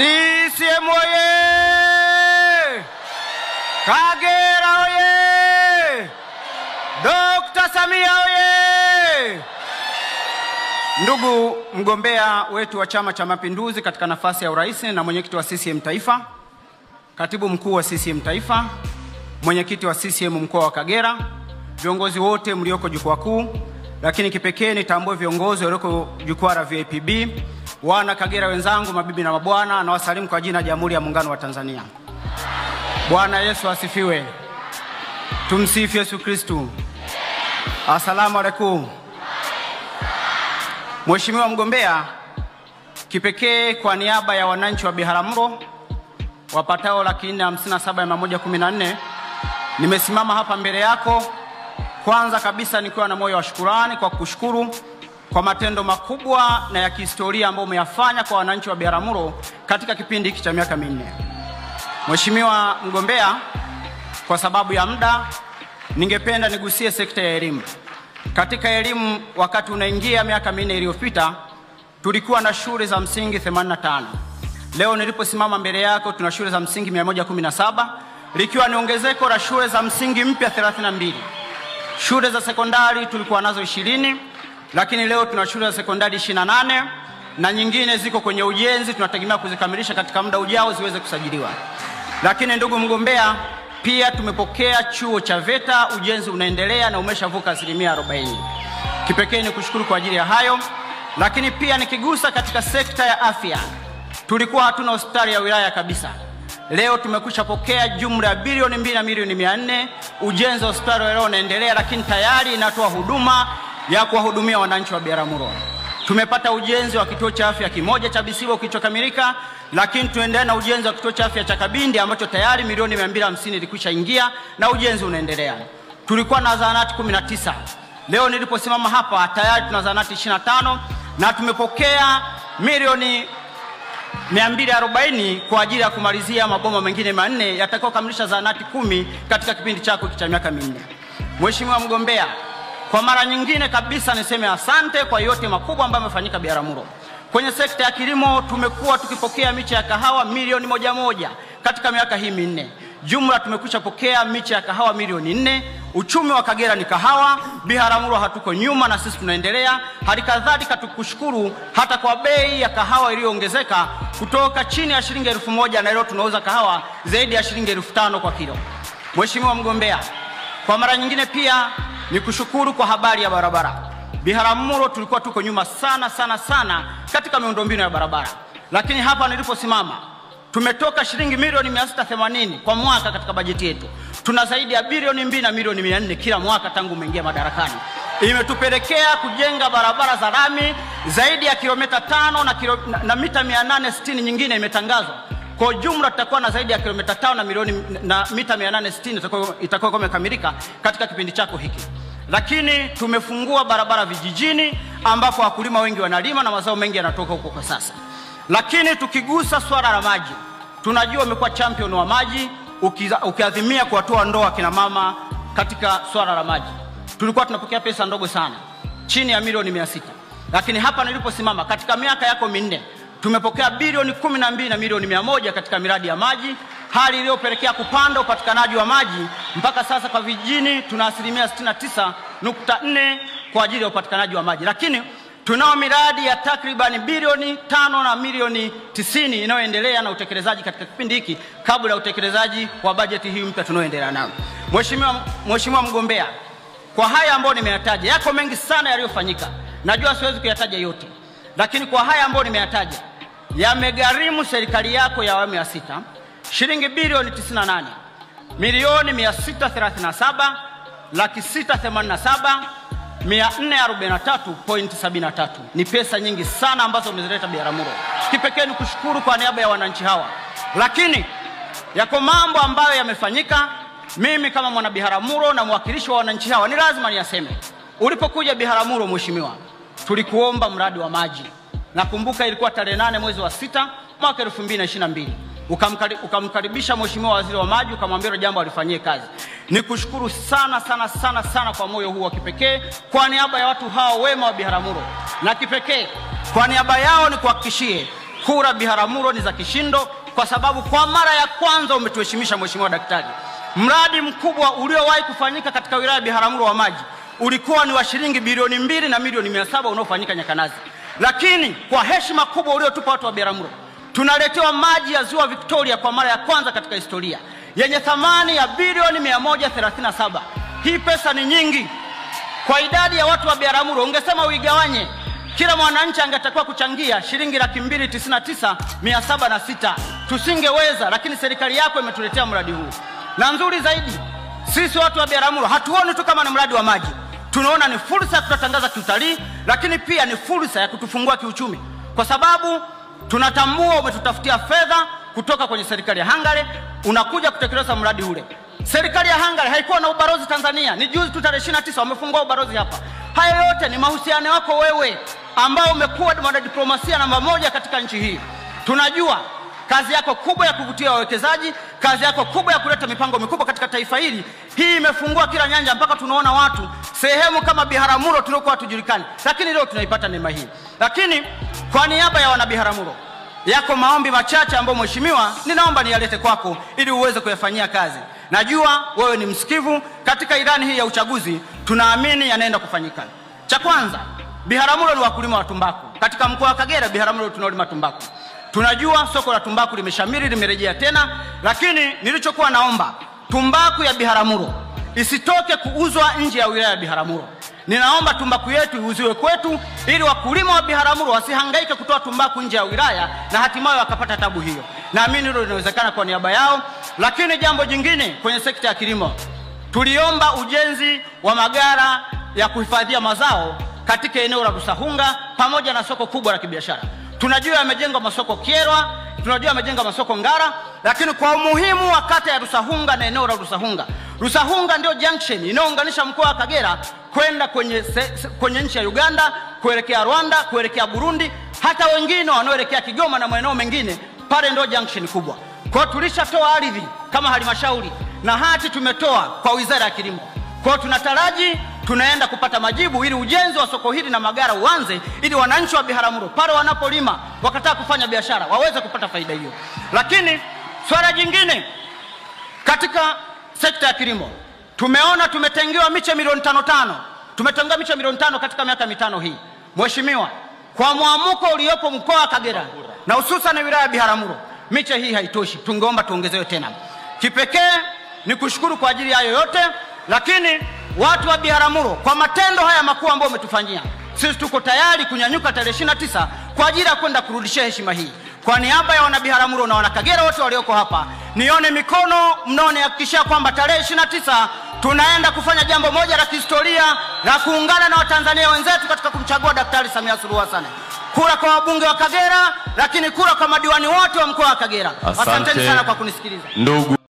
CCM oye! Kagera oye! Dr. Samia oye! Ndugu mgombea wetu wa Chama cha Mapinduzi katika nafasi ya urais na mwenyekiti wa CCM Taifa, katibu mkuu wa CCM Taifa, mwenyekiti wa CCM mkoa wa Kagera, viongozi wote mlioko jukwaa kuu, lakini kipekee nitambue viongozi walioko jukwaa la VIPB, wana Kagera wenzangu, mabibi na mabwana, na wasalimu kwa jina la Jamhuri ya Muungano wa Tanzania. Bwana Yesu asifiwe. Tumsifu Yesu Kristu. Asalamu alaykum. Mheshimiwa mgombea, kipekee kwa niaba ya wananchi wa Biharamulo wapatao 457,114 nimesimama hapa mbele yako, kwanza kabisa nikiwa na moyo wa shukurani kwa kushukuru kwa matendo makubwa na ya kihistoria ambayo umeyafanya kwa wananchi wa Biharamulo katika kipindi hiki cha miaka minne. Mheshimiwa mgombea, kwa sababu ya muda ningependa nigusie sekta ya elimu. Katika elimu, wakati unaingia miaka minne iliyopita, tulikuwa na shule za msingi 85. Leo niliposimama mbele yako tuna shule za msingi 117, likiwa ni ongezeko la shule za msingi mpya 32. Shule za sekondari tulikuwa nazo 20, lakini leo tuna shule za sekondari 28 na nyingine ziko kwenye ujenzi, tunategemea kuzikamilisha katika muda ujao ziweze kusajiliwa. Lakini ndugu mgombea, pia tumepokea chuo cha VETA, ujenzi unaendelea na umeshavuka 40%. Kipekee ni kushukuru kwa ajili ya hayo. Lakini pia nikigusa katika sekta ya afya, tulikuwa hatuna hospitali ya wilaya kabisa. Leo tumekwisha pokea jumla ya bilioni 2 na milioni 400. Ujenzi wa hospitali leo unaendelea, lakini tayari inatoa huduma ya kuwahudumia wananchi wa Biharamulo. Tumepata ujenzi wa kituo cha afya kimoja cha Bisibo kilichokamilika, lakini tunaendelea na ujenzi wa kituo cha afya cha Kabindi ambacho tayari milioni 250 ilikwisha ingia na ujenzi unaendelea. Tulikuwa na zahanati 19. Leo niliposimama hapa tayari tuna zahanati 25 na tumepokea milioni 240 kwa ajili ya kumalizia maboma mengine manne yatakayokamilisha zahanati 10 katika kipindi chako cha miaka minne. Mheshimiwa mgombea, kwa mara nyingine kabisa niseme asante kwa yote makubwa ambayo yamefanyika Biharamulo. Kwenye sekta ya kilimo tumekuwa tukipokea miche ya kahawa milioni 1.1 katika miaka hii minne. Jumla tumekwisha pokea miche ya kahawa milioni 4. Uchumi wa Kagera ni kahawa, Biharamulo hatuko nyuma na sisi tunaendelea. Hali kadhalika tukushukuru hata kwa bei ya kahawa iliyoongezeka kutoka chini ya shilingi 1000 na leo tunauza kahawa zaidi ya shilingi 5000 kwa kilo. Mheshimiwa mgombea, kwa mara nyingine pia nikushukuru kwa habari ya barabara. Biharamulo tulikuwa tuko nyuma sana sana sana katika miundombinu ya barabara. Lakini hapa niliposimama tumetoka shilingi milioni 680 kwa mwaka katika bajeti yetu. Tuna zaidi ya bilioni 2 na milioni 400 kila mwaka tangu umeingia madarakani. Imetupelekea kujenga barabara za lami zaidi ya kilomita 5 na mita 860 nyingine imetangazwa. Kwa jumla tutakuwa na zaidi ya kilomita 5 na milioni na mita 860 itakuwa imekamilika katika kipindi chako hiki. Lakini tumefungua barabara vijijini ambapo wakulima wengi wanalima na mazao mengi yanatoka huko kwa sasa. Lakini tukigusa swala la maji, tunajua umekuwa champion wa maji, ukiadhimia kuwatoa ndoa kina mama katika swala la maji. Tulikuwa tunapokea pesa ndogo sana, chini ya milioni 600. Lakini hapa niliposimama katika miaka yako minne tumepokea bilioni 12 na milioni 100 katika miradi ya maji, hali iliyopelekea kupanda upatikanaji wa maji mpaka sasa kwa vijijini tuna 69.4% kwa ajili ya upatikanaji wa maji. Lakini tunao miradi ya takriban bilioni 5 na milioni 90 inayoendelea na utekelezaji katika kipindi hiki kabla ya utekelezaji wa bajeti hii mpya tunayoendelea nayo. Mheshimiwa mgombea, kwa haya ambayo nimeyataja, yako mengi sana yaliyofanyika. Najua siwezi kuyataja yote. Lakini kwa haya ambayo nimeyataja, yamegharimu serikali yako ya awamu ya 6 shilingi bilioni 98 milioni 637 laki 687 443.73. Ni pesa nyingi sana ambazo umezileta Biharamulo. Kipekee ni kushukuru kwa niaba ya wananchi hawa. Lakini yako mambo ambayo yamefanyika, mimi kama mwana Biharamulo na mwakilishi wa wananchi hawa ni lazima niyaseme. Ulipokuja Biharamulo mheshimiwa, tulikuomba mradi wa maji. Nakumbuka ilikuwa tarehe 8 mwezi wa 6 mwaka 2022. Ukamkaribisha mheshimiwa waziri wa maji, ukamwambia jambo alifanyie kazi. Nikushukuru sana sana sana sana kwa moyo huu wa kipekee kwa niaba ya watu hao wema wa Biharamulo. Na kipekee kwa niaba yao nikuhakikishie Kura Biharamulo ni za kishindo, kwa sababu kwa mara ya kwanza umetuheshimisha Mheshimiwa Daktari. Mradi mkubwa uliowahi kufanyika katika wilaya ya Biharamulo wa maji ulikuwa ni wa shilingi bilioni 2 na milioni 700 unaofanyika Nyakanazi. Lakini kwa heshima kubwa uliotupa watu wa Biharamulo, tunaletewa maji ya Ziwa Victoria kwa mara ya kwanza katika historia yenye thamani ya bilioni 137. Hii pesa ni nyingi. Kwa idadi ya watu wa Biharamulo, ungesema uigawanye, kila mwananchi angetakiwa kuchangia shilingi 299,706. Tusingeweza, lakini serikali yako imetuletea mradi huu. Na nzuri zaidi, sisi watu wa Biharamulo hatuoni tu kama ni mradi wa maji, tunaona ni fursa ya kutangaza kiutalii, lakini pia ni fursa ya kutufungua kiuchumi, kwa sababu tunatambua umetutafutia fedha kutoka kwenye serikali ya Hungary, unakuja kutekeleza mradi ule. Serikali ya Hungary haikuwa na ubalozi Tanzania, ni juzi tu tarehe 29 wamefungua ubalozi hapa. Haya yote ni mahusiano yako wewe ambao umekuwa mwanadiplomasia namba 1 katika nchi hii. Tunajua kazi yako kubwa ya kuvutia wawekezaji, kazi yako kubwa ya kuleta mipango mikubwa katika taifa hili. Hii imefungua kila nyanja mpaka tunaona watu sehemu kama Biharamulo tulikuwa hatujulikani, lakini leo tunaipata neema hii. Lakini kwa niaba ya wana Biharamulo, yako maombi machache ambayo mheshimiwa ninaomba niyalete kwako ili uweze kuyafanyia kazi. Najua wewe ni msikivu. Katika ilani hii ya uchaguzi tunaamini yanaenda kufanyika. Cha kwanza, Biharamulo ni wakulima wa tumbaku. Katika mkoa wa Kagera Biharamulo tunaolima tumbaku. Tunajua soko la tumbaku limeshamiri, limerejea tena, lakini nilichokuwa naomba, tumbaku ya Biharamulo isitoke kuuzwa nje ya wilaya ya Biharamulo. Ninaomba tumbaku yetu iuziwe kwetu ili wakulima wa Biharamulo wasihangaike kutoa tumbaku nje ya wilaya na hatimaye wakapata tabu hiyo. Naamini hilo linawezekana kwa niaba yao. Lakini jambo jingine kwenye sekta ya kilimo, tuliomba ujenzi wa magara ya kuhifadhia mazao katika eneo la Rusahunga pamoja na soko kubwa la kibiashara. Tunajua yamejengwa masoko Kyerwa, tunajua yamejenga masoko Ngara, lakini kwa umuhimu wa kata ya Rusahunga na eneo la Rusahunga. Rusahunga ndio junction inayounganisha mkoa wa Kagera kwenda kwenye nchi ya Uganda, kuelekea Rwanda, kuelekea Burundi, hata wengine wanaoelekea Kigoma na maeneo mengine, pale ndio junction kubwa. Kwa hiyo tulishatoa ardhi kama halmashauri na hati tumetoa kwa Wizara ya Kilimo. Kwa hiyo tunataraji tunaenda kupata majibu ili ujenzi wa soko hili na magara uanze, ili wananchi wa Biharamulo pale wanapolima wakataka kufanya biashara waweze kupata faida hiyo. Lakini swala jingine katika sekta ya kilimo, tumeona tumetengewa miche milioni 5.5. Tumetengewa miche milioni 5 katika miaka 5 hii. Mheshimiwa, kwa muamuko uliopo mkoa wa Kagera na hususan wilaya ya Biharamulo, miche hii haitoshi, tungeomba tuongezewe tena. Kipekee ni kushukuru kwa ajili hayo yote, lakini watu wa Biharamulo kwa matendo haya makuu ambayo umetufanyia, sisi tuko tayari kunyanyuka tarehe 29 kwa ajili ya kwenda kurudishia heshima hii. Kwa niaba ya wana Biharamulo na wana Kagera wote walioko hapa, nione mikono mnaonihakikishia kwamba tarehe 29 tunaenda kufanya jambo moja la kihistoria la kuungana na Watanzania wenzetu katika kumchagua Daktari Samia Suluhu Hassan. Kura kwa wabunge wa Kagera, lakini kura kwa madiwani wote wa mkoa wa Kagera. Asanteni sana kwa kunisikiliza. Ndugu.